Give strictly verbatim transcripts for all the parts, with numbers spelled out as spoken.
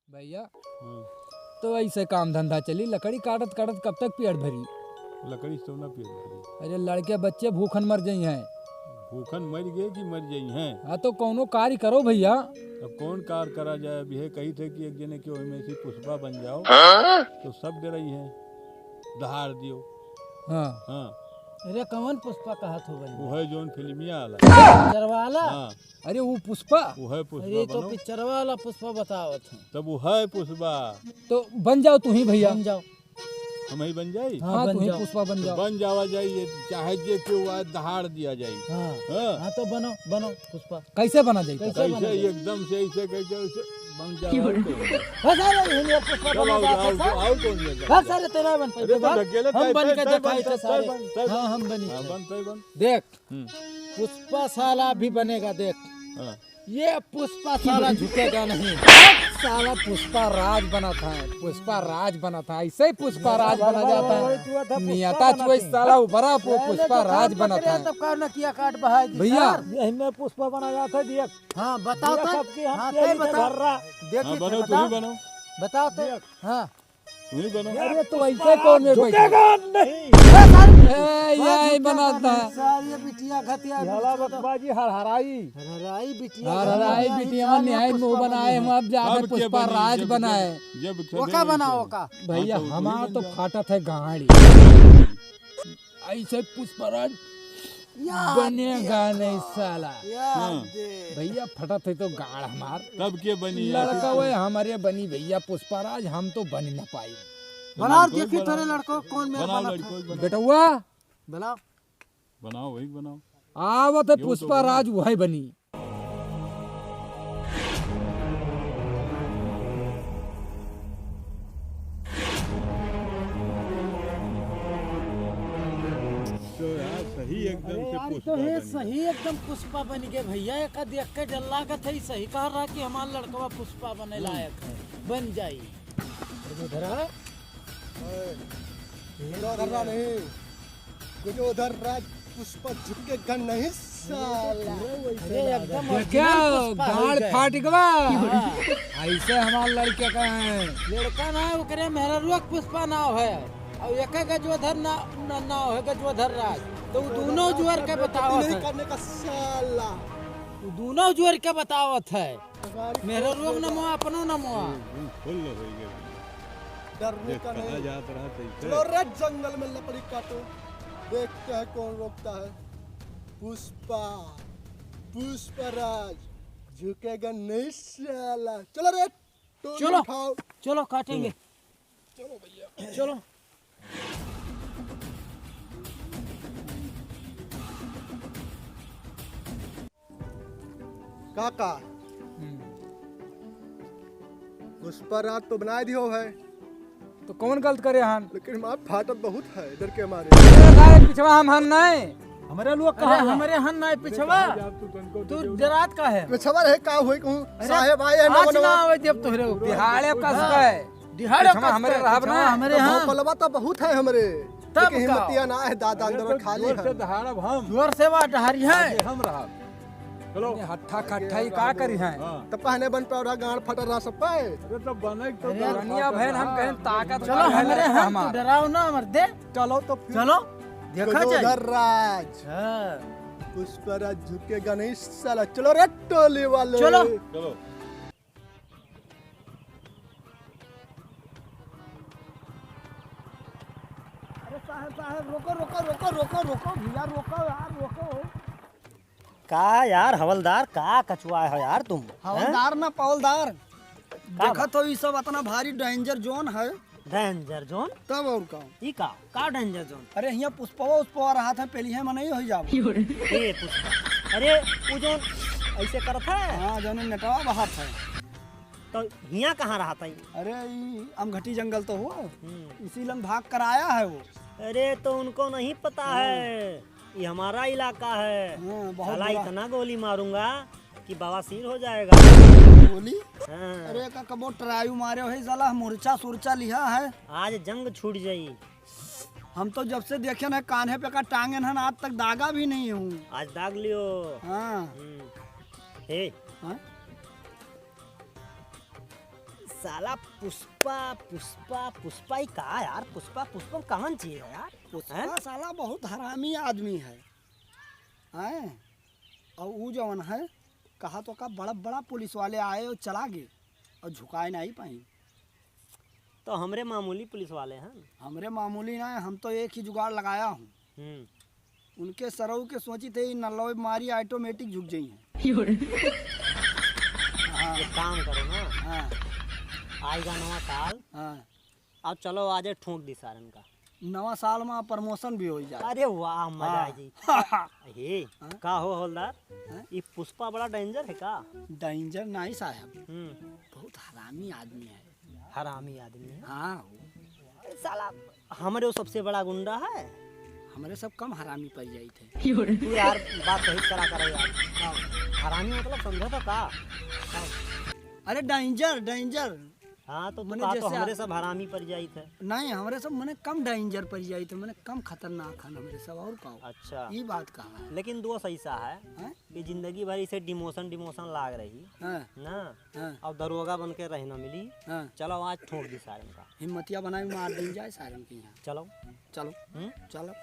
भैया, हाँ। तो ऐसे काम धंधा चली, लकड़ी काटत काटत कब तक पेट भरी? लकड़ी से तो ना पेट भरी। अरे लड़के बच्चे भूखन मर जइहैं। भूखन मर गए कि मर जइहैं? हाँ, तो कौनो कार्य करो भैया। अब कौन कार्य करा जाए? अब यह कही थे कि एक जने के ओहिमे से पुष्पा बन जाओ, हाँ? तो सब डरइहैं, दहाड़ दियो। हाँ। हाँ। अरे कौन पुष्पा कहत हो भाई? वो है जौन फिल्मिया वाला। पिक्चर वाला? हाँ। अरे वो पुष्पा? वो है पुष्पा अरे तो बनो। पिक्चर वाला पुष्पा बतावत है। तब वो है पुष्पा। तो बन जाओ तू ही भैया। बन जाओ। हम ही बन जाई? हाँ, हाँ, बन तू ही जाओ। पुष्पा बन तो जाओ। बन जावा जाई, ये चाहे जे केहू आए, दहाड़ दिया जाई। हाँ। हाँ। हाँ, तो बनो, बनो पुष्पा। कैसे बना जाई? कैसे कैसे बना जाई? एकदम से ऐसे कैसे, ऐसे बन जावा तो। बस आ रहे हैं, ये पुष्पा चलो, बना जाता आओ, था। आओ, आओ, कौन ये बस आ रहे, तेरा बन अरे, तो बन। ढकेले हम तय, बन तय, के तय दिखाई बन, थे तय सारे। बन, तय हाँ, बन। हम बनी हाँ, थे। बन, तय बन। देख, हम्म। पुष्पा साला भी बनेगा, देख। हाँ। ये पुष्पा साला झुकेगा नहीं। साला पुष्पा राज बना था, पुष्पा राज बना था, ऐसे ही पुष्पा राज बना जाता है। नियता चुए साला उभरा पु-, पुष्पा राज बना था। तब का न किया काट बहाई दी भैया। सर। यही में पुष्पा बना जाता है, देख। हाँ, बताओ देख तो। अब की हम हाँ, तेरी तय से बताओ। भर रहा। देख हाँ, ही बनो, थे, तू ही बताओ। बनो। बताओ तो। देख। हाँ। तू ही बनो। अरे तो ऐसे कौन में बैठे? झुकेगा नहीं। ए, सर। ए, ये ही बनाता है। सर, ये बिटिया घटिया याला बिटिया बकबाजी हरहराई। हरहराई बिटिया हरहराई घटिया बिटिया साला निहाय मुंह पुष्पा बनाए बनी। हम, अब जाबे अब के पुष्पा बनी? राज जब, बनाए। जब, जब ओका बनाओ, ओका। भैया, हाँ, तो हमार तो फाटत है गाड़ी। ऐसे पुष्पराज या बनेगा दिया। नहीं साला। या हाँ। दे। भैया, फटत है तो गाड़ हमार। तब के बनी? लड़का ऐसे वो तो हमारे बनी भैया पुष्पराज, हम तो बनी ना पाई। बनाओ, बनाओ, देखी बनाओ। तोरे लड़को कौन मेर बनाओ, बनाओ। लड़को बनाओ। बेटौआ। बनाओ, वही बनाओ। आवत है यो तो पुष्पराज, बनाओ। वही बनी। तो यार, सही एकदम अरे से यार, पुष्पा तो हे बन गया। सही एकदम पुष्पा बन गए भैया। एका देख के डर लागत है, सही कह रहा कि हमार लड़कवा पुष्पा बने हम्म। लायक है, बन जाई। अरे उधर आ। ओए, ये उधर रहा नहीं। गजोधर राज पुष्पा झुकेगा नहीं साला। अरे एकदम ये original क्या पुष्पा गाड़ है। फाट गवा? हाँ। ऐसे हमार लड़के का है। लड़का ना है, ओकरे मेहररुआ के पुष्पा नाव है। और एक गजोधर ना, ना, नाव है गजोधर राज। तो वो दोनों जोर के बतावत नहीं है। करने का साला। वो दोनों जोर के बतावत है। मेहररुआ के नमवा, अपनो नमवा। हम्म, हम्म, full हो गया। डरने देख, का कहा नहीं। जात रहा था इसे। चलो रे जंगल में लकड़ी काटो, देखते हैं कौन रोकता है। पुष्पा, पुष्पराज, झुकेगा नहीं साला। चलो रे, टोली चलो, उठाओ। चलो काटेंगे। चलो भैया। चलो। काका, हम्म। पुष्पराज तो बनाए दियो है। तो कौन गलत करे हन? लेकिन हमार फाटत बहुत है डर के मारे। अरे सारे पिछवा हम हन नहीं। हमरे लोग अरे कहाँ है? हमरे हन नहीं पिछवा। तू डरात का है? पिछवा रहे का होई कहूँ? अरे साहेब आए हैं ना आज ना आवे जब तोहरे ऊपर। दिहाड़े कस हाँ। के। दिहाड़े पिछवा कस हमरे के, रहब पिछवा ना। हमरे तो यहाँ। भोपलवा तो बहुत है हमरे। तब लेकिन का? हिम्मतिया ना है दादा, अरे अंदर तो खाली जोर से है। दहाड़ब हम। जोर से वा डहारी है। आगे हम रहब। चलो। ये हट्ठा कट्ठा ही का करी हैं? हाँ। तो पहने बन पौधा गांड फट रहा सब पे। अरे तो बने तो अरे दो रनिया हाथ बहन हम रहा। कहें ताकत चलो का है हमरे ना हम हमार। तो डराओ ना मर्दे। चलो तो फिर। चलो, देखा जाए। गजोधर राज। हाँ। पुष्पराज झुकेगा नहीं साला। चलो रे टोली वाले। चलो। चलो। अरे साहब, साहब, रोको, रोको, रोको, रोको, रोको, भैया, रोको यार, रोको। का यार हवलदार, का कचुआ हो यार तुम? हवलदार हैं? ना, पवलदार। का देखत बा? हो, ई सब इतना भारी danger zone है। Danger zone? तब और का? ई का? का danger zone? अरे, हियाँ पुष्पवा, उष्पवा रहत है, पेलिहे में नहीं हो जाबो। ए पुष्पा, अरे, उ जौन ऐसे करत है? हाँ, जौन नेटवा बहात है। तो हियाँ कहाँ रहत है? अरे, ई अमघटी जंगल तो हुआ, हम्म। इसी लंग भाग कर आया है वो। अरे, तो उनको नहीं पता हाँ। है, ये हमारा इलाका है। हाँ, बहुत साला बुरा। इतना गोली मारूंगा कि बवासीर हो जाएगा। गोली? हाँ। अरे, का कबो try मारे हो, साला, मुर्चा सुरचा लिहा है। आज जंग छूट जाई। हम तो जब से देखे ना कान्हे पे का टांगेन हन, आज तक दागा भी नहीं हूँ। आज दाग लियो। हाँ। हम्म। हे। हाँ? साला पुष्पा, पुष्पा, पुष्पा, ई का यार? पुष्पा, पुष्पा कौन चीज है यार? पुष्पा हैं? साला बहुत हरामी आदमी है, हैं? और ऊ जौन है, कहा तो का बड़ा बड़ा पुलिस वाले आए और चला गए और झुकाए नहीं पाई। तो हमरे मामूली पुलिस वाले हैं। हमरे मामूली ना है, हम तो एक ही जुगाड़ लगाया हूँ। हम्म। उनके सरऊ के सोची थे, ई नलवे मारी automatic झुक जाई हैं। हाँ। एक काम करो ना। हाँ। आएगा नवा साल। हाँ। अब चलो आज ठोक दी सारन का। नवा साल में promotion भी हो जाए। अरे वाह, मजा हाँ। आ जाई। हे, हाँ? का हो हवलदार? हाँ? ई पुष्पा बड़ा danger है का? Danger नहीं साहब। हम्म। बहुत हरामी आदमी है। हरामी आदमी है। हाँ। साला हमरे वो सबसे बड़ा गुंडा है। हमरे सब कम हरामी पड़ जाई थे। तू यार बात सही करा करो यार। हाँ। हरामी मतलब समझो तो का? अरे danger, danger। हाँ, तो तू मने कहा तो जैसे हमरे आप सब हरामी पड़ जाई थे। नहीं, हमरे सब मने कम danger पड़ जाई थे, मने कम खतरनाक हन हमरे सब, और का हो? अच्छा। ई बात कहा है। लेकिन दोष ऐसा है हैं? कि जिंदगी भर इसे demotion, demotion लाग रही। हाँ। ना? हाँ। अब दरोगा बन के रहे ना मिली। हाँ। चलो आज ठोक दी सारन का। हिम्मतिया बनाई मार दी जाए सारन के यहाँ। चलो। चलो। हम्म? चलो।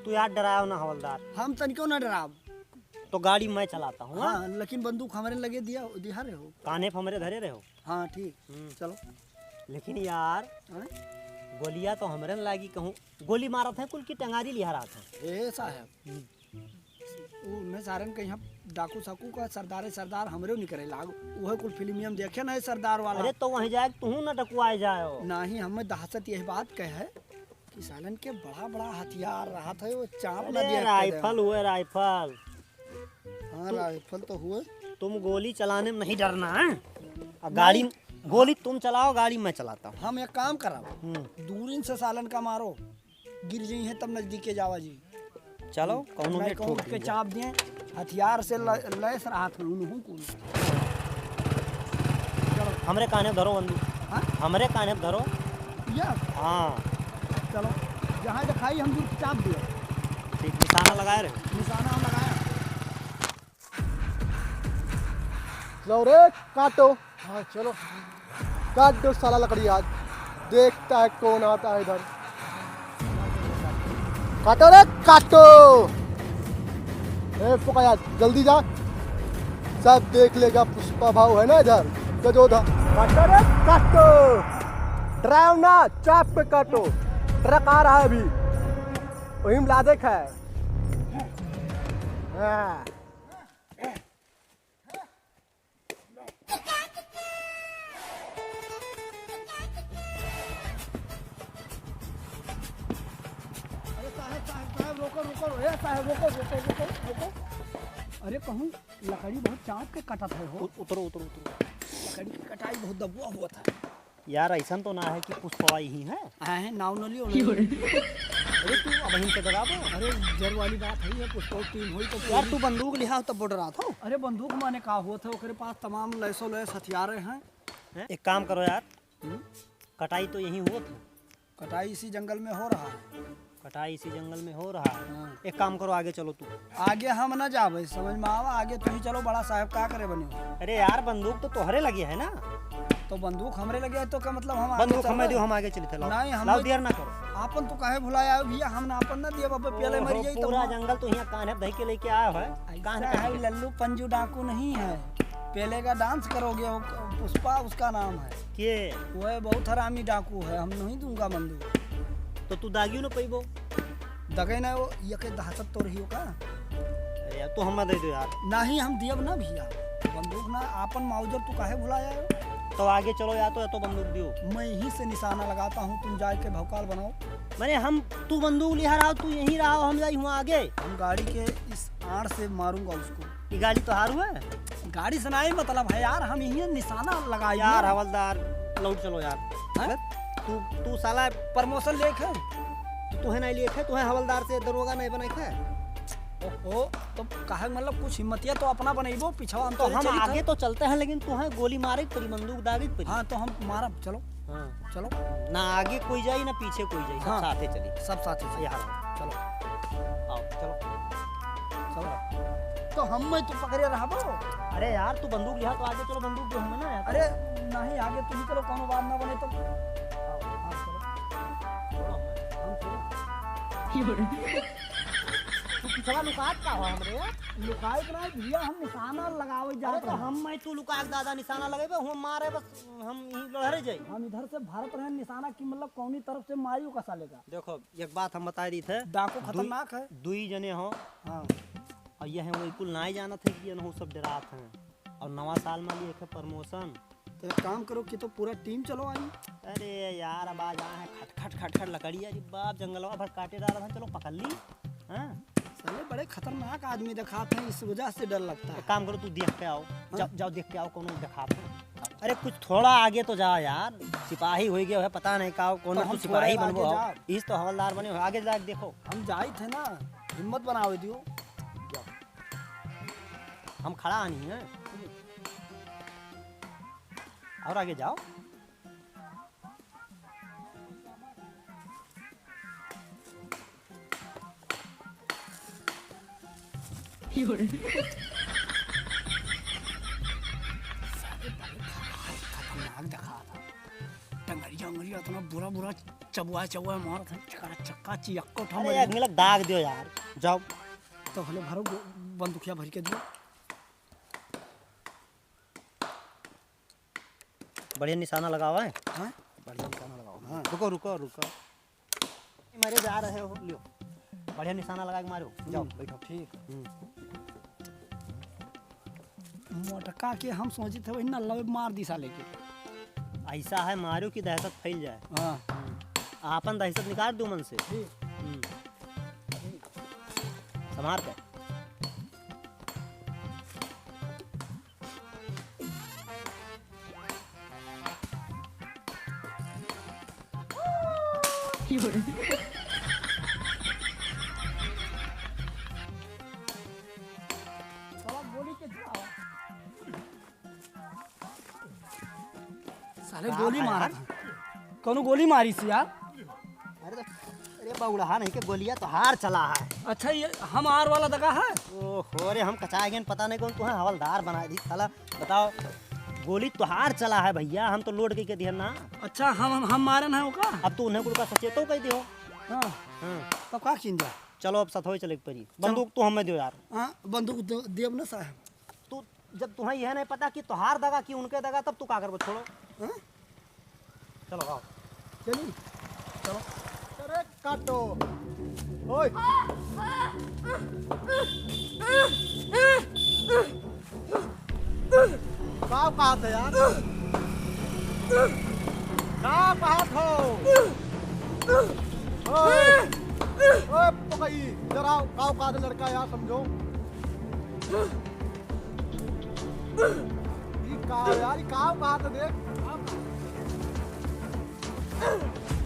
तू यार डराओ ना हवलदार। हम तनिको ना डराब। तो गाड़ी मैं चलाता हूँ, हाँ? हाँ, लेकिन बंदूक हमरे लगे दिया, दिहा रहे हो। कान्हे पे हमरे धरे रहे हो। हाँ, ठीक। हम्म। चलो। लेकिन यार, हाँ? गोलियां तो हमरे न लागी कहूँ। गोली मारत है कुल की टंगारी लिहा रहत है। ए साहब, हम्म। उ मैं सारन के यहाँ डाकू साकू का सरदारे सरदार हमरे निकरे लाग। उहे कुल फिल्मिया में देखे ना है सरदार वाला। अरे तो वहीं जाए तू ना डकुआए जाओ। नहीं, हमें दहशत यही बात कहे है कि सालन के बड़ा बड़ा हथियार रहत है, वो चाप ना अरे दिया राइफल हुए, राइफल। हाँ, तु-, राइफल तो हुए। तुम गोली चलाने में नहीं डरना है। आ, गाड़ी, नहीं। गोली तुम चलाओ, गाड़ी मैं चलाता हूँ। हम एक काम करब, हम्म। दूरिन से सालन का मारो, गिर जाई है तब नजदीके जावा जी। चलो, कौनो नहीं, में कौनो ठोक के दीजिए। चाप दिए, हथियार से ल-, लैस रहा था उन्हों को। चलो। हमरे कान्हे धरो बंदूक। हाँ? हमरे कान्हे धरो। यस। हाँ। चलो, जहाँ दिखाई हम दूर चाप दिए। ठीक, निशाना लगाए रहे। निशाना हम लगाया। लो रे, काटो। हाँ, चलो। काट दो साला लकड़ी आज। देखता है कौन आता है इधर। काटो रे, काटो। ए, फुका यार, जल्दी जा। सब देख लेगा, पुष्पा भाऊ है ना इधर। तो जो उधर। काटो रे, काटो। डराओ ना, चाप के काटो। ट्रक आ रहा है अभी। वही में लादे का है। हाँ। अरे साहब, साहब, साहब, रोको, रोको, ए साहब, रोको, रोको, रोको, रोको। अरे कहूँ लकड़ी बहुत चाप के कटत है हो। उ-, उतरो, उतरो, उतरो। लकड़ी की कटाई बहुत दबुआ हुआ था। यार, ऐसन तो ना है कि पुष्पवा यही है? हाँ, है, नाव न लियो, न लियो। अरे, तू अब यहीं पे डराबो? अरे, जर वाली बात है, ये पुष्पवा टीम होई तो यार, पूरी तू बंदूक लिहा हो तब डरात हो? अरे, बंदूक माने का होत है, ओकरे पास तमाम लैसो लैस हथियारे हैं। हैं? एक काम करो यार, हम्म? कटाई तो यहीं होत है। कटाई इसी जंगल में हो रहा है। कटाई इसी जंगल में हो रहा है। हाँ। एक काम करो, आगे चलो तू। आगे हम ना जाबे, समझ में आवा, आगे तू ही चलो, बड़ा साहब का करे बने हो? अरे यार, बंदूक तो तोहरे लगे है ना। तो बंदूक हमरे लगे है तो का मतलब हम आगे बंदूक चल हमें रहे? दियो, हम आगे चली थे, लाओ। नहीं, हम लाओ, देर ना करो। आपन तो काहे भुलाया हो भैया, हम ना आपन ना दिए, अब पेले ओहो, मर जाई तो पूरा हुआ। जंगल तो यहाँ कान्हे धई के लेके आया है। ऐसा कान्हे है, लल्लू पंजू डाकू नहीं है। पेले का डांस करोगे, वो पुष्पा उसका नाम है। के? वो है बहुत हरामी डाकू है, हम नहीं दूंगा बंदूक। तो तू दागियो न पैबो। दगे ना वो, ये के दहशत तो रही हो का? अरे यार, तू हमें दे दो यार। नहीं, हम दियब ना भैया। बंदूक ना, आपन माउजर तू काहे भुलाया हो? तो आगे चलो, या तो, या तो बंदूक दियो। मैं यहीं से निशाना लगाता हूँ, तुम जाके भौकाल बनाओ। माने हम, तू बंदूक लिहा रहा, तू यहीं रहा, हम जाई हुआ आगे। हम गाड़ी के इस आड़ से मारूंगा उसको। ये गाड़ी तोहार हुआ है? गाड़ी से नहीं मतलब है यार, हम यहीं निशाना लगाई यार ना। हवलदार, लौट चलो यार। हाँ? तू, तू साला promotion लेके है? तू, तू है नहीं लेके है? तू है हवलदार से दरोगा नहीं बना के? ओहो, तो कहे मतलब कुछ हिम्मतिया तो अपना बनइबो, पिछवा हम तो तोरे हम चली आगे था। तो चलते हैं, लेकिन तू है गोली मारे के पड़ी, बंदूक दागे के पड़ी। हाँ, तो हम मारब, चलो। हाँ। चलो। ना आगे कोई जाई, ना पीछे कोई जाई, सब हाँ। साथे चली। सब साथे चली। यहाँ। चलो। आओ, चलो। चलो। तो हम मैं तू पकड़े रहबो। अरे यार, तू बंदूक लिहा तो आगे चलो, बंदूक दे हमें ना यार। अरे नहीं, आगे तू ही चलो, कौनो बात ना बने तो। हाँ, हाँ, चलो। छोड़ो, हम छोड़ो। तू पिछवा लुकात का हो हमरे यार? लुकाए के ना भैया, हम निशाना लगावे अरे जात तो रहे। हम मैं तू लुका के दादा निशाना लगेबे, हम मारे बस, हम यहीं लहरे जाई। हम इधर से भरत रहे निशाना कि मतलब कौनी तरफ से मारी ओका साले का। देखो, एक बात हम बताए दी थे। डाकू दुई, खतरनाक है। दुई जने हो। हाँ। और यह है, वो बिल्कुल नाई जानत है कि ये सब डरात हैं। और नवा साल में लिए थे promotion। तो एक काम करो कि तो पूरा team चलो आई। अरे यार, अब आ जा है खट खट खट खट लकड़ी, अरे बाप, जंगलवा भर काटे डाला था, चलो पकड़ ली। हाँ? साले बड़े खतरनाक आदमी दिखात हैं, इस वजह से डर लगता है। एक काम करो, तू देख के आओ। हाँ? जाओ, जाओ देख के आओ, कौन दिखात है। अरे कुछ थोड़ा आगे तो जाओ यार, सिपाही हो गया है, पता नहीं का कौन तो तू हम सिपाही थोड़ा बनबो आगे हो। जाओ। इस तो हवलदार बने हो, आगे जाके देखो। हम जाई थे ना, हिम्मत बनावे दियो। जाओ। हम खड़ा नहीं है। और आगे जाओ। साले बड़े खतरनाक दिखात है। टंगरिया उंगरिया इतना बुरा बुरा चबुआ चबुआ मारत है, चक्का चक्का चियक्को ठा अरे मारे। यार, मिलक दाग दियो यार, जाओ। तो हले भरो गो-, बंदूकिया भर के दियो। बढ़िया निशाना लगावा है। हाँ? बढ़िया निशाना लगाओ। हाँ। रुको, रुको, रुको। मारे जा रहे हो, लियो। बढ़िया निशाना लगा के मारो। जाओ, हम्म, बैठो। ठीक। हम्म। मोटका के हम सोचित है, वही नल्ला में मार दी साले के। ऐसा है, मारो कि दहशत फैल जाए। हाँ। आपन दहशत निकाल दो मन से। ठीक। हम्म। ठीक। संभार के। साले का गोली है मारा यार? था। कौनो गोली मारी सी यार? अरे तो, अरे बउड़हा नहीं के गोलिया तोहार चला है। अच्छा, ये हमार वाला दगा है? ओहो रे, हम कचाए गए, पता नहीं कौन तुहे हवलदार बना दी साला। बताओ, गोली तोहार चला है भैया, हम तो लोड के, के दिहन ना। अच्छा, हम, हम, हम मारन है ओका? अब तू उन्हें कुल का सचेतो कह दियो। हाँ। हाँ। तब का कीन जा? चलो अब सथवे चले के परी। चलो। बंदूक तू हमें दियो यार। हाँ, बंदूक दे-, देब ना साहब। तू जब तुहें यह नहीं पता कि तोहार दगा कि उनके दगा, तब तू का करबो? छोड़ो। हाँ? चलो, आओ। चली? चलो। अरे, काटो। ओए। का बात है यार? का बात हो? ओए। ओए, पकई, इधर आओ। का औकात है लड़का यार, समझो। ई का यार, ई का बात है देख?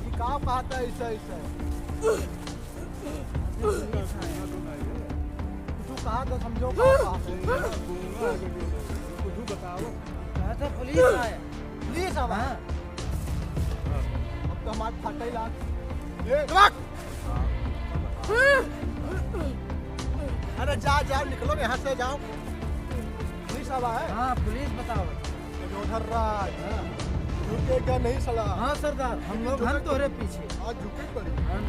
ई का बात है ऐसे, ऐसे? तू कहा तो समझो का बात है? कुछ बताओ। कहा था पुलिस आया। पुलिस आवा? हाँ। अब तो हमार फटई लाग। ए, रुक! अरे जा, जा, निकलो यहाँ से, जाओ। पुलिस आवा है? हाँ, पुलिस बताओ। गजोधर राज। हाँ। झुकेगा नहीं साला। हाँ सरदार, हम लोग हन तोहरे पीछे। आज झुके पड़ी। हाँ।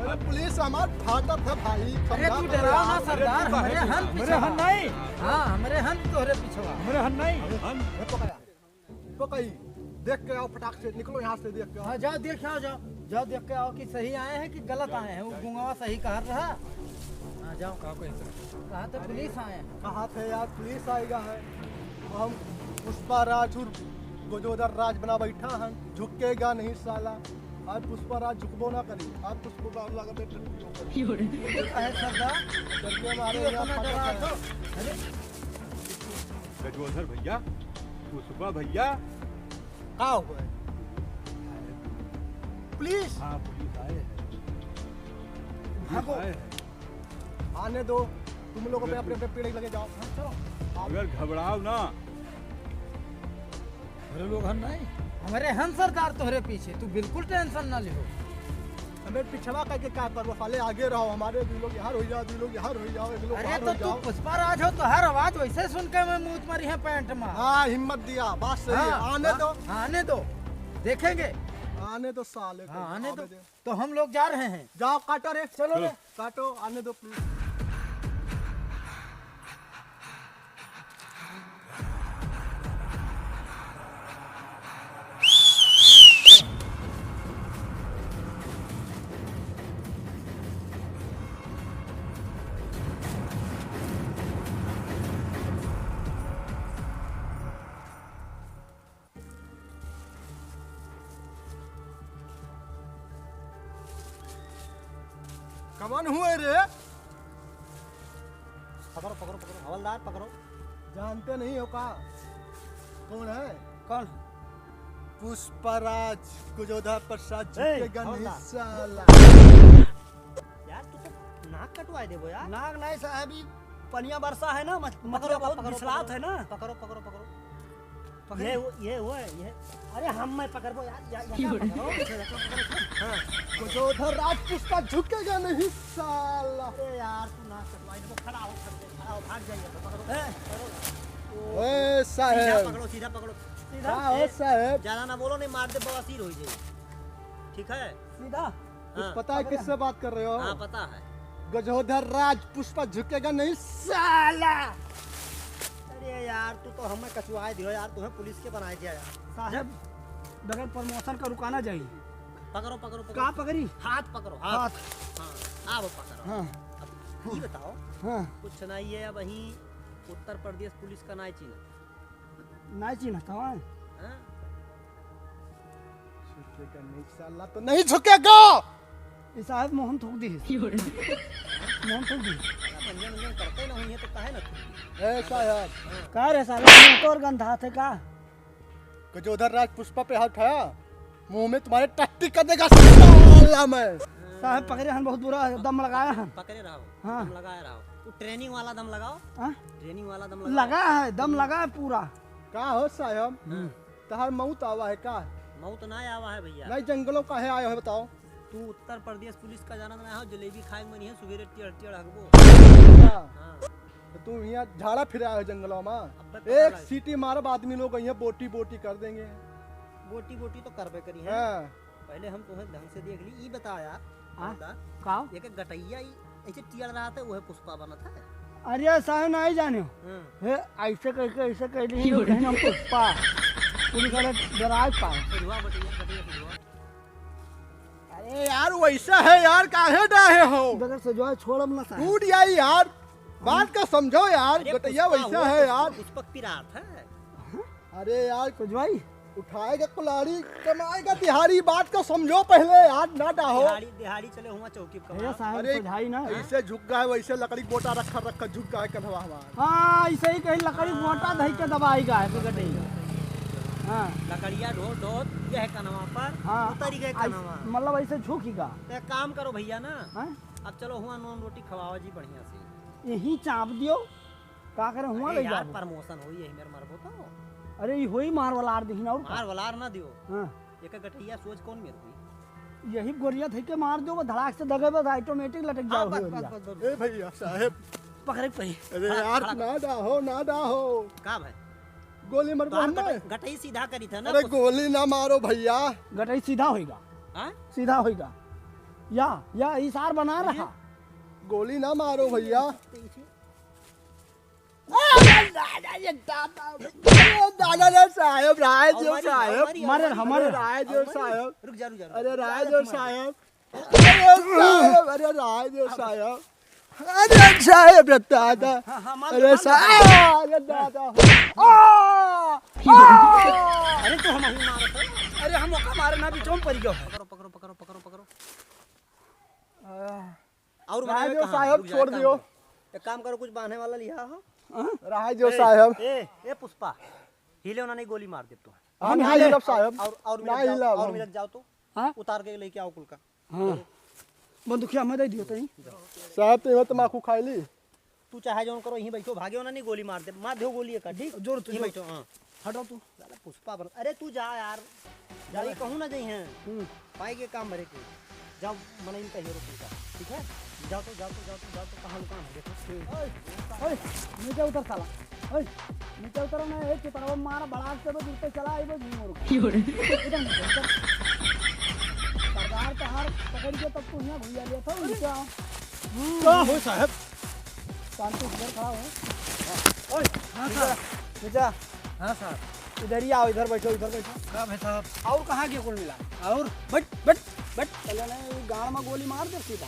अरे पुलिस हमार फाटत है भाई, अरे समझा तू करो डराओ ना यार। सरदार, अरे तू हमरे काहे हन पीछे। हमरे हन नहीं। हाँ, हमरे हन तोहरे पीछे। हमरे हन नहीं। अरे हन। ये पकड़ा। पकई, देख के आओ फटाक से, निकलो यहाँ से देख के आओ। हाँ, जाओ देख आओ, जाओ, जाओ देख के आओ कि सही आए हैं कि गलत आए हैं। वो गुंगवा सही कह रहा। हाँ, जाओ। का कही सर? कहा तो पुलिस आए हैं। कहा थे यार, पुलिस आएगा है। हम पुष्पा राज उर्फ गजोधर राज बना बैठा है, झुकेगा नहीं साला। आज पुष्पा राज झुकबो ना करी, आज पुष्पा राज लगा बैठे। अरे सरदार, डरिए मारे तू यहाँ इतना फटा डरा था। तो। अरे गजोधर भैया, पुष्पा भैया। का हो गए? पुलिस? हाँ, पुलिस आए हैं। भागो। पुलिस आए हैं। आने दो, तुम लोग अपने, अपने, अपने पेड़ लगे जाओ। हाँ, चलो। अगर घबराओ ना। अरे लोग हम नहीं। हमरे हन सरदार तोहरे पीछे, तू बिल्कुल tension ना लिहो। मैं पिछवा करके का करबो साले, आगे रहो, हमारे दुइ लोग यहाँ रह जाओ, दुइ लोग यहाँ रह जाओ, एक लोग अरे वहाँ तो रह तू जाओ। पुष्पा राज हो, तोहार आवाज वैसे सुन के मैं मूत मरी है पैंट में। हाँ, हिम्मत दिया, बात सही है, हाँ, आने हाँ, दो। हाँ, आने दो, देखेंगे। आने दो साले को, हाँ, आने दो। आवे दे। तो हम लोग जा रहे हैं। जाओ, काटो रे। चलो रे। काटो, आने दो please। कवन हुए रे? पकड़ो, पकड़ो, पकड़ो, हवलदार पकड़ो। जानते नहीं हो का? कौन है? कौन? पुष्पराज, गजोधर प्रसाद ए, झुकेगा नहीं हवलदार। साला। यार, तू तो नाक कटवाए देबो यार। नाक नहीं साहब, ई पनिया बरसा है ना, मछ-, पकड़ो, मछलिया बहुत पकड़ो, बिछलात पकड़ो। है ना। पकड़ो, पकड़ो, पकड़ो। पकड़े? ये वो, ये वो है, ये। अरे हम मैं पकड़बो यार, या, या क्यों? पकड़ो। हाँ। गजोधर राज पुष्पा झुकेगा नहीं साला। अरे यार, तू नाक कटवाए देबो, खड़ा हो, खड़ा हो, खड़ा हो, भाग जाइए, पकड़ो, ए। पकड़ो। ओए साहब। सीधा पकड़ो, सीधा पकड़ो। सीधा? हाँ, ओ ए, साहब। ज्यादा ना बोलो, नहीं मार दे, बवासीर हो जाए। ठीक है? सीधा? कुछ हाँ। पता है किससे बात कर रहे हो? हाँ, पता है। गजोधर राज पुष्पा झुकेगा नहीं साला। अरे यार, तू तो हमें कचुआए दियो यार, तुम्हें पुलिस के बनाए दिया यार। साहब, बगैर promotion का रुका ना जाई। पकड़ो, पकड़ो, पकड़ो। का पकड़ी? हाथ पकड़ो, हाथ। हाथ। हाँ, आओ पकड़ो। हाँ। अब ये बताओ, हाँ। कुछ ना, ये अब वहीं उत्तर प्रदेश पुलिस का नाई चिन्ह। नाई चिन्ह, तवा? हाँ। झुकेगा नहीं साला, तो नहीं झुकेगा। ई साहब मोहन थूक दी। मोहन थूक दी। मंजन, मंजन करते ना हुई है तो काहे ना थूक दी? ए साहब। हाँ। का रे साला, मुंह तोर गंधा थे का? गजोधर राज पुष्पा पे हाथ उठाया, मुंह में तुम्हारे टट्टी कर देगा साला मैं। साहब पकड़े हन, बहुत बुरा दम लगाया हन। पकड़े रहो, हाँ। दम लगाए रहो। तू training वाला दम लगाओ। हाँ? Training वाला दम लगाओ। लगा है, दम लगा है पूरा। का हो साहब? हम्म। तहार मौत आवा है का? मौत ना आवा है भैया। नहीं, जंगलों काहे आए हो बताओ? तू उत्तर प्रदेश पुलिस का जानत ना हो, जलेबी खाए में नहीं है, सुबेरे टेढ़ टेढ़ हगबो। अच्छा। हाँ। तो तू यहाँ झाड़ा फिर आए हो जंगलों में? अब पता एक लग- सीटी मारब, आदमी लोग यहाँ बोटी बोटी कर देंगे। बोटी बोटी तो करबे करी है। हाँ। पहले हम तुम्हें ढंग से देख ली, ई बता यार, हाँ? बता, का? एक गटैया ई ऐसे टियल रहा था, वह पुष्पा बनत है। अरे साहब नहीं जाने हो। हाँ। हे, ऐसे करके, ऐसे कर ली, क्यों रे? हम पुष्पा। पूरी तरह डराए पाए। बुढ़वा बटिया, बटिया बुढ़वा। अरे यार, वैसा है यार, काहे डाहे हो? बगैर सजवाए छोड़ब ना साहब। टूट जाई यार, बात का समझो यार, अरे गटैया पुष्पा वैसा हुआ, है पुष्पा, यार। पुष्पक पिरात है। अरे यार, सजवाई। उठाएगा कुल्हाड़ी, कमाएगा दिहाड़ी, बात का समझो पहले यार, ना डाहो। दिहाड़ी, दिहाड़ी चले हुआ चौकी पे भैया कमाओ। साहब, अरे, सजवाई ना। ऐसे झुक गए, वैसे लकड़ी बोटा रखा, रखा झुक गए कन्हवा हमार। हाँ, ऐसे ही कहीं लकड़ी बोटा धई के दबाई गए, कि गटई। हाँ। लकड़िया ढो, ढो, यह कन्हवा पर हाँ। उतरी गए ऐस-, कन्हवा। मतलब ऐसे झुकी गा। तो एक काम करो भैया ना, हाँ? अब चलो हुआ नॉन रोटी खवाओ जी बढ़िया से। यही चाप दियो। का करे हुआ अरे ले यार, जाबो? Promotion होई, यही मेरे मरबो तो। अरे, ई होई मार वाला आर दही ना, और का? मार वाला आर ना दियो। हाँ। एक गटैया सोच कौन मेरे हुई? यही गोरिया धई के मार दो, वो धड़ाक से दगे, बस automatic लटक जाओ, हाँ, बस, गोरिया। बस, बस, बस। ए भैया साहब। पकड़े के पड़ी। अरे खड़ा, यार, खड़ा। ना डाहो, ना डाहो। का भाई? गोली मरबो तो हम हमें। गटई, गटई सीधा करी था ना, अरे कुछ। गोली ना मारो भैया। गटई सीधा होइगा। हाँ? सीधा होइगा। या, या इशार बना अरे। रहा। गोली ना मारो भैया। अरे दादा, ये दादा, ये दादा रे साहब, राय और जो मारी, और साहब। मारी, और मारे, मारी। हमारे। अरे राय जो और मारी। साहब। रुक जा, रुक जा, रुक जा। अरे राय जो साहब। अरे साहब, अरे राय जो साहब। अरे साहब रे दादा। हाँ, हाँ, मार, अरे मार, साहब, मार। अरे दादा। आ! आ! अरे तो हम ही मारत है। अरे हम ओका मारे ना, बीचों में पड़ गयो है। पकड़ो, पकड़ो, पकड़ो, पकड़ो, पकड़ो। आ। और राय बनावे जो कहाँ? साहब, रुक जा, छोड़ एक काम दियो। करो। एक काम करो, कुछ बांधे वाला लिया हो। हाँ? राय जो ए, साहब। ए, ए पुष्पा, हिले ना नहीं, गोली मार दे तू। हाँ, हम ना हिले। हिलब साहब। और, और ना मिलक जाओ, हिलब और हम। मिलक जाओ तो। हाँ? उतार के लेके आओ कुल का। हाँ। बंदूकिया हमें दे दियो तई। साहब, तो ये तमाकू खाई ली। तू चाहे जौन करो, यहीं बैठो, भागे हो ना, नहीं गोली मार दे, मार दो गोली एक, ठीक? जोर तू, यहीं जोर। बैठो, हाँ। हटो तू। साला पुष्पा बन, अरे तू जा यार, जा, जा। कहूँ ना जाई हैं। हम्म। पाए के काम भरे के। जाओ, मनई का हीरो तुमका, ठीक है? जाओ तो, जाओ तो, जाओ तो, जाओ तो, कहाँ लुकान है, देखो। ओए, ओए, नीचे उतर साला। ओए, नीचे उतर ना, ए, चितरवा मारा, बड़ा से बस ऊपर चला, आई बस, नहीं रुक। क्यों रे? उधर नीचे उतर। सरदार तोहार पकड़ के तब तू यहाँ घुइया लिया था, नीचे आओ। का हो साहब? शांति से इधर खड़ा हो। ओए, हाँ नीचे, साहब। नीचे। हाँ साहब। इधर ही आओ, इधर बैठो, इधर बैठो। का भाई साहब? और कहाँ के कुल मिला? और? बैठ, बैठ, बैठ। चले ना, ये गाड़ में गोली मार दे सीधा।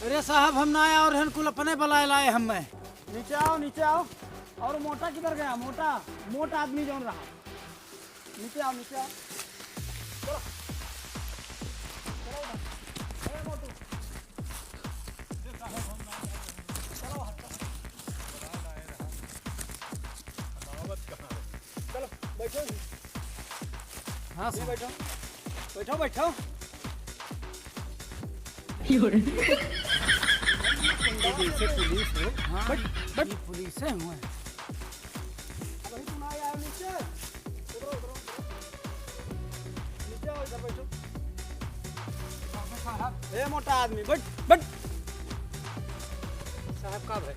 अरे साहब, हम ना आए और हन कुल अपने बलाए लाए हम में। नीचे आओ, नीचे आओ। और मोटा किधर गया? मोटा, मोटा आदमी जौन रहा। नीचे आओ, नीचे आओ। चलो। चलो उधर। अरे मोटू। चलो, बैठो जी। हाँ, ये सर। बैठो। बैठो, बैठो। क्यों रे? ये जैसे पुलिस हो। हाँ, बैठ, बैठ। ये पुलिस है, हुआ है। अबे तू ना आया नीचे। उतरो, उतरो, उतरो। नीचे आओ, इधर बैठो। ए मोटा आदमी, बैठ, बैठ। साहब का भाई?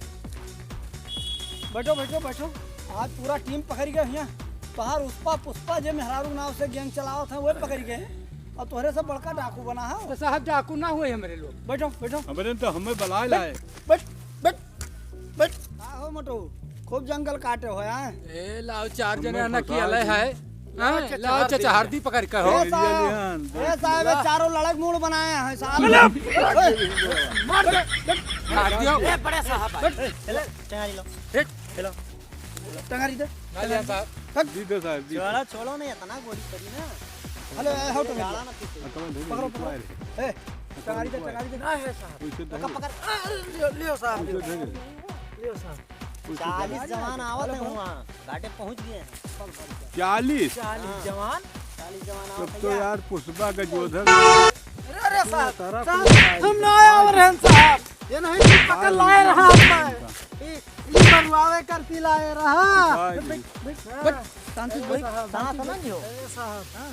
बैठो, बैठो, बैठो। आज पूरा टीम पकड़ गए हियाँ। तोहार उस्पा पुस्पा जे मेहरारू नाव से गैंग चलावत है, वह पकड़ गए हैं। और तोहरे से बड़का डाकू बना है। तो साहब, डाकू ना हुए हमरे लोग। बैठो, बैठो। हमरे तो हमें बलाए लाए। बैठ, बैठ, बैठ। का हो मोटू, खूब जंगल काटे हो, हैं? ए, लाओ, चार जने हमें आना की फंसा अलग दिए। है। हाँ, लाओ, चचा, हरदी पकड़ कर हो। ए साहब, ए साहब, ये चारों लड़क मूड़ बनाए हैं, साहब। मार दे। मार दियो। ए, बड़े साहब, ए, चलो, टंगारी लो। हट। चलो। टंगारी दे। ना लिया साहब। हट। दी दे साहब, दी दे। छोड़ो, छोड़ो नहीं, इतना गोली पड़ी ना। हेलो, ए, हटो, हटो। पकड़ो, पकड़ो। ए, टंगारी दे, टंगारी दे। ना है साहब। पकड़, पकड़। आ, लियो, लियो साहब, लियो। लियो साहब। चालीस जवान आवत हैं वहाँ, घाटे पहुँच गए हैं। चालीस? चालीस हाँ। जवान? चालीस जवान आवत हैं तो यार। यार पुष्पा का जोधर। अरे, अरे साहब, साहब, हम ना आए और हैं साहब। ये नहीं कि पकड़ लाए रहा आप मैं। ये, ये मरवावे करती लाए रहा। भाई। बैठ, बैठ, बैठ। शांति से बैठ। साहब, शांति से। समझ लियो। अरे साहब, हाँ।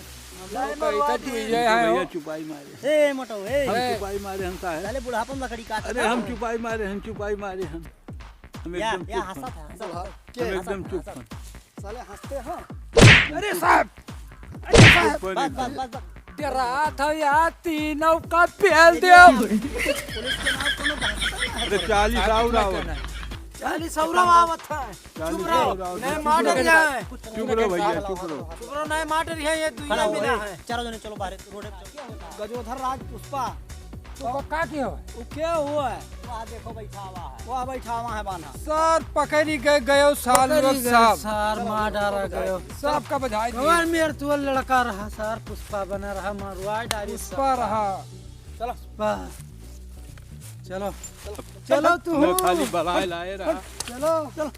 लाए मरवा दिए। भैया चुपाई मारे। ए, मोटो, ए। हम चुपाई मारे, हम साहब। साले बुढ़ापा में लकड़ी काट अरे, हम चुपाई मारे, हम चुपाई मारे, हम। हम या, एकदम या, चुप हंसत हैं। है, हंसत हम है। एकदम हंसत चुप है, हंसत हैं। है। साले हंसते हैं। अरे साहब! अरे साहब! चुप बस, बस, बस, बस। डरात हो यार, तीनों का पेल दे। पुलिस के नाम कोनो भाषा नहीं है। अरे चालीस और आवत। चालीस और आवत है। चालीस चुप रहो, और आवत। नहीं चुप मार रहो। दिया है। चुप रहो भैया, चुप रहो। चुप रहो, नहीं मार दिया है, ये दुनिया खड़ा हो, मिला ए, है। चारों जने चलो बाहर, रोड पे चलो। गजोधर राज पुष्पा। तो का, का किया हुआ है? वो क्या हुआ है? वहाँ देखो बैठा हुआ है। वहाँ बैठा हुआ है बान्हा। सर पकड़ी गए, गयो सार पकड़ी लोग गए साहब। सार मार डारा गयो। सबका बधाई दिए। कमर मेर तू लड़का रहा सार, पुष्पा बना रहा, मरवा डारी पुष्पा सबका। रहा। चलो। पुष्पा। चलो। चलो। चलो तू। मैं खाली बलाए लाए रहा। चलो। चलो।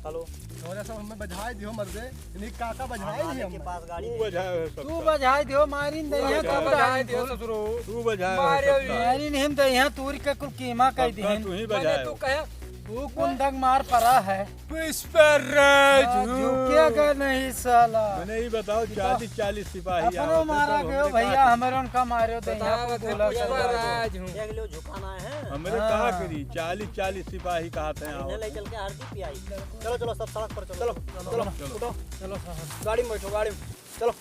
हेलो। थोड़ा सा हमें बजाए दियो मर्दे। इन्हीं काका बजाए हमारे दिए के हम। पास गाड़ी तू नहीं। बजाए हो सबका। तू बजाए दियो, मारिन दे तू यहाँ, बजाए तू हो बजाए दियो। ससुरो। तू बजाए हो मारे सबका। भी। मारिन हम दे यहाँ, तूरी के कुल कीमा कह सबका दिहन। तू ही मैंने बजाए तू हो। कहे, तू कुंदक मार परा है। पुष्पराज हाँ, हूँ। झुकेगा नहीं साला। मैंने ये बताओ, चालीस, चालीस सिपाही अपनो आवत हैं, मारा तब गयो हमरे भैया, का हमरे उनका मारे दे यहाँ बताओ, कुल बोला पुष्पराज हूँ। देख लो, झुकाना है। हमरे हाँ। का करी, चालीस, चालीस सिपाही कहत हैं, इन्हें आवत ले हैं। चल के आरती पियाई। चलो, चलो, सब सड़क पर चलो। चलो, चलो, चलो, चलो। उठो। चलो, साहब। गाड़ी में बैठो, गाड़ी में। चलो।